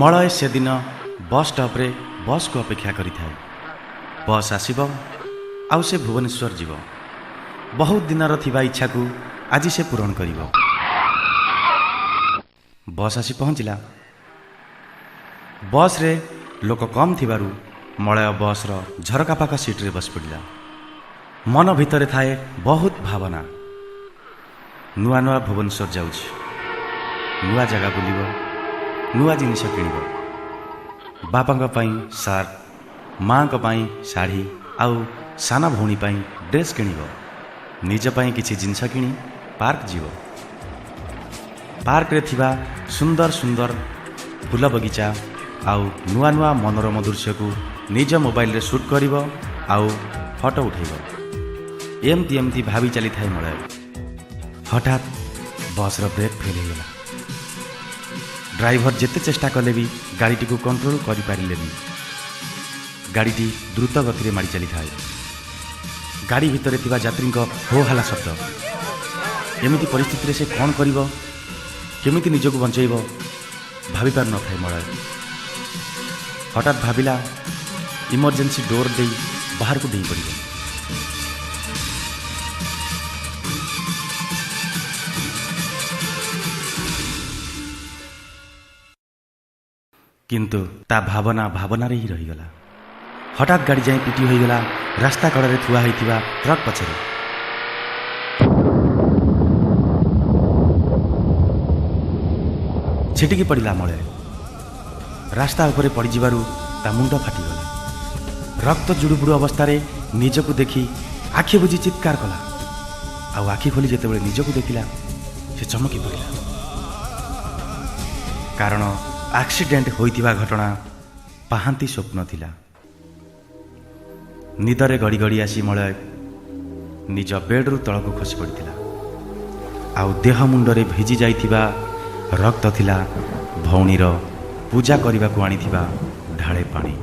ମଳୟ ସେଦିନ ବସ୍ ଷ୍ଟପ୍ରେ ବସ୍କୁ ଅପେକ୍ଷା କରିଥାଏ। ବସ୍ ଆସିବ ଆଉ ସେ ଭୁବନେଶ୍ୱର ଯିବ। ବହୁତ ଦିନର ଥିବା ଇଚ୍ଛାକୁ ଆଜି ସେ ପୂରଣ କରିବ। ବସ୍ ଆସି ପହଞ୍ଚିଲା। ବସ୍ରେ ଲୋକ କମ୍ ଥିବାରୁ ମଳୟ ବସ୍ର ଝରକା ପାଖ ସିଟ୍ରେ ବସି ପଡ଼ିଲା। ମନ ଭିତରେ ଥାଏ ବହୁତ ଭାବନା। ନୂଆ ନୂଆ ଭୁବନେଶ୍ୱର ଯାଉଛି, ନୂଆ ଜାଗା ବୁଲିବ, ନୂଆ ଜିନିଷ କିଣିବ। ବାପାଙ୍କ ପାଇଁ ସାର୍ଟ, ମାଆଙ୍କ ପାଇଁ ଶାଢ଼ୀ ଆଉ ସାନ ଭଉଣୀ ପାଇଁ ଡ୍ରେସ୍ କିଣିବ। ନିଜ ପାଇଁ କିଛି ଜିନିଷ କିଣି ପାର୍କ ଯିବ। ପାର୍କରେ ଥିବା ସୁନ୍ଦର ସୁନ୍ଦର ଫୁଲ ବଗିଚା ଆଉ ନୂଆ ନୂଆ ମନୋରମ ଦୃଶ୍ୟକୁ ନିଜ ମୋବାଇଲରେ ସୁଟ୍ କରିବ ଆଉ ଫଟୋ ଉଠାଇବ। ଏମିତି ଏମିତି ଭାବି ଚାଲିଥାଏ ମଳୟ। ହଠାତ୍ ବସ୍ର ବ୍ରେକ୍ ଫେଲ୍ ହେଇଗଲା। ଡ୍ରାଇଭର ଯେତେ ଚେଷ୍ଟା କଲେ ବି ଗାଡ଼ିଟିକୁ କଣ୍ଟ୍ରୋଲ କରିପାରିଲେନି। ଗାଡ଼ିଟି ଦ୍ରୁତ ଗତିରେ ମାଡ଼ି ଚାଲିଥାଏ। ଗାଡ଼ି ଭିତରେ ଥିବା ଯାତ୍ରୀଙ୍କ ହୋ ହାଲା ଶବ୍ଦ। ଏମିତି ପରିସ୍ଥିତିରେ ସେ କ'ଣ କରିବ, କେମିତି ନିଜକୁ ବଞ୍ଚେଇବ ଭାବିପାରୁନଥାଏ ମଳୟ। ହଠାତ୍ ଭାବିଲା, ଇମର୍ଜେନ୍ସି ଡୋର୍ ଦେଇ ବାହାରକୁ ଡେଇଁ ପଡ଼ିବ। କିନ୍ତୁ ତା ଭାବନା ଭାବନାରେ ହିଁ ରହିଗଲା। ହଠାତ୍ ଗାଡ଼ି ଯାଇ ପିଟି ହୋଇଗଲା ରାସ୍ତା କଡ଼ରେ ଥୁଆ ହୋଇଥିବା ଟ୍ରକ୍ ପଛରେ। ଛିଟିକି ପଡ଼ିଲା ମଳୟ। ରାସ୍ତା ଉପରେ ପଡ଼ିଯିବାରୁ ତା ମୁଣ୍ଡ ଫାଟିଗଲା। ରକ୍ତ ଜୁଡ଼ୁବୁଡ଼ୁ ଅବସ୍ଥାରେ ନିଜକୁ ଦେଖି ଆଖି ବୁଜି ଚିତ୍କାର କଲା। ଆଉ ଆଖି ଖୋଲି ଯେତେବେଳେ ନିଜକୁ ଦେଖିଲା, ସେ ଚମକି ପଡ଼ିଲା। କାରଣ ଆକ୍ସିଡେଣ୍ଟ ହୋଇଥିବା ଘଟଣା ପାହାନ୍ତି ସ୍ୱପ୍ନ ଥିଲା। ନିଦରେ ଗଡ଼ି ଗଡ଼ି ଆସି ମଳୟ ନିଜ ବେଡ୍ରୁ ତଳକୁ ଖସି ପଡ଼ିଥିଲା। ଆଉ ଦେହ ମୁଣ୍ଡରେ ଭିଜି ଯାଇଥିବା ରକ୍ତ ଥିଲା ଭଉଣୀର ପୂଜା କରିବାକୁ ଆଣିଥିବା ଢାଳେ ପାଣି।